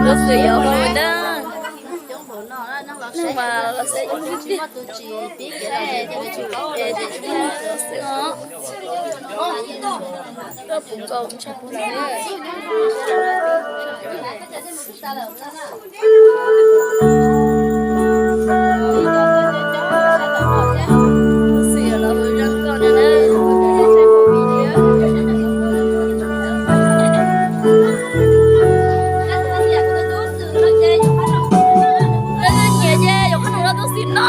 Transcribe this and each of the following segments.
Tus xwm yuav ua ntej. Neeg mas los xav ib tus tsis pib kev los ces tus tsis paub los ces tsis muaj tus xwm os. Koj puv nkaus tshaj puv nkaus. Xwm los hu zoo nkauj na. Nyiam ces yuav qhob noom rau tus xwm no.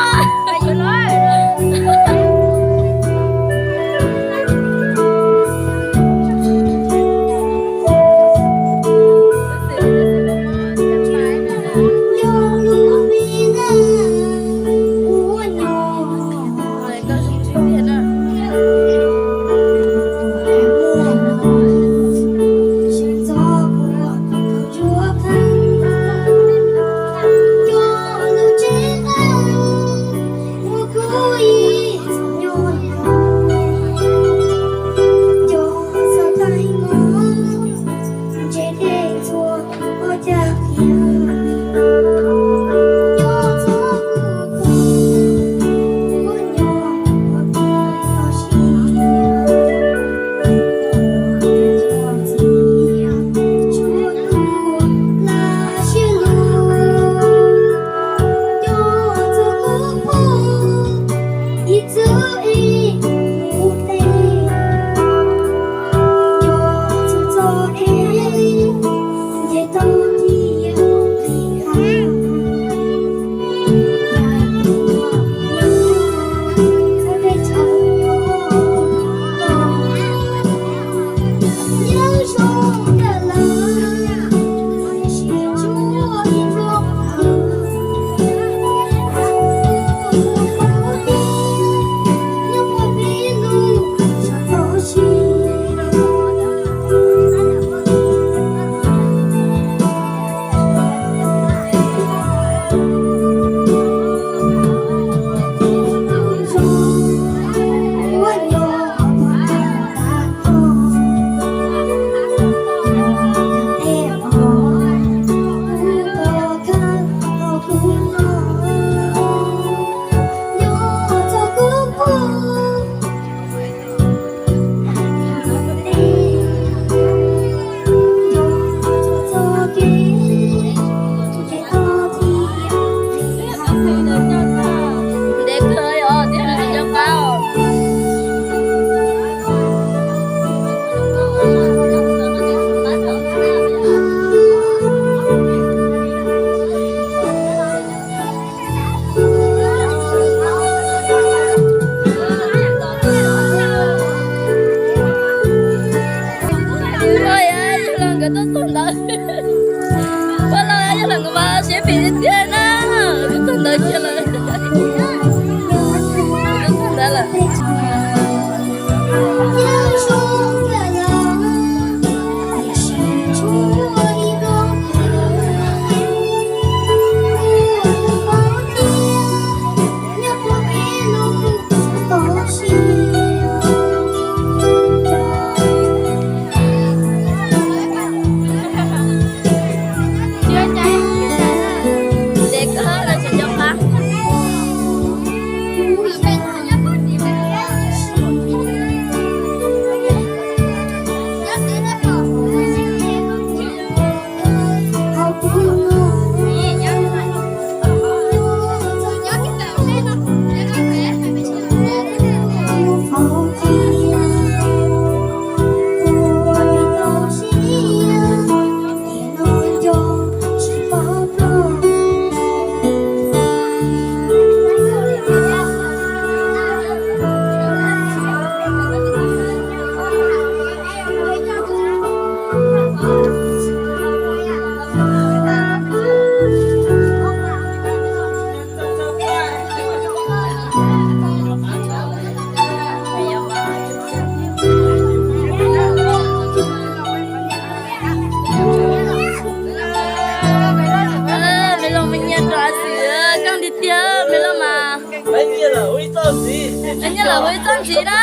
Nyiaj los hu txoj ntxiv na.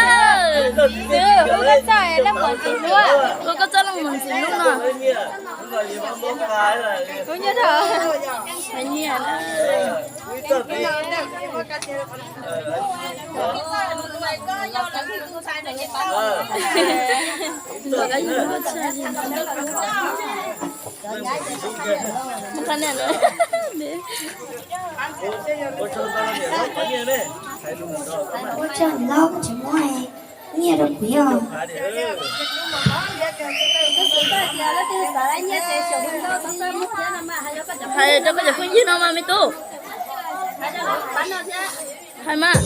Hu koj txoj leej muam ntxim hlub no. Hu nyiaj thaum nyiaj na. Ua tsaug los koj tsis muab nyiaj rau kuv yog. Hais rau koj cov phooj ywg no mas me tub. Hais mas.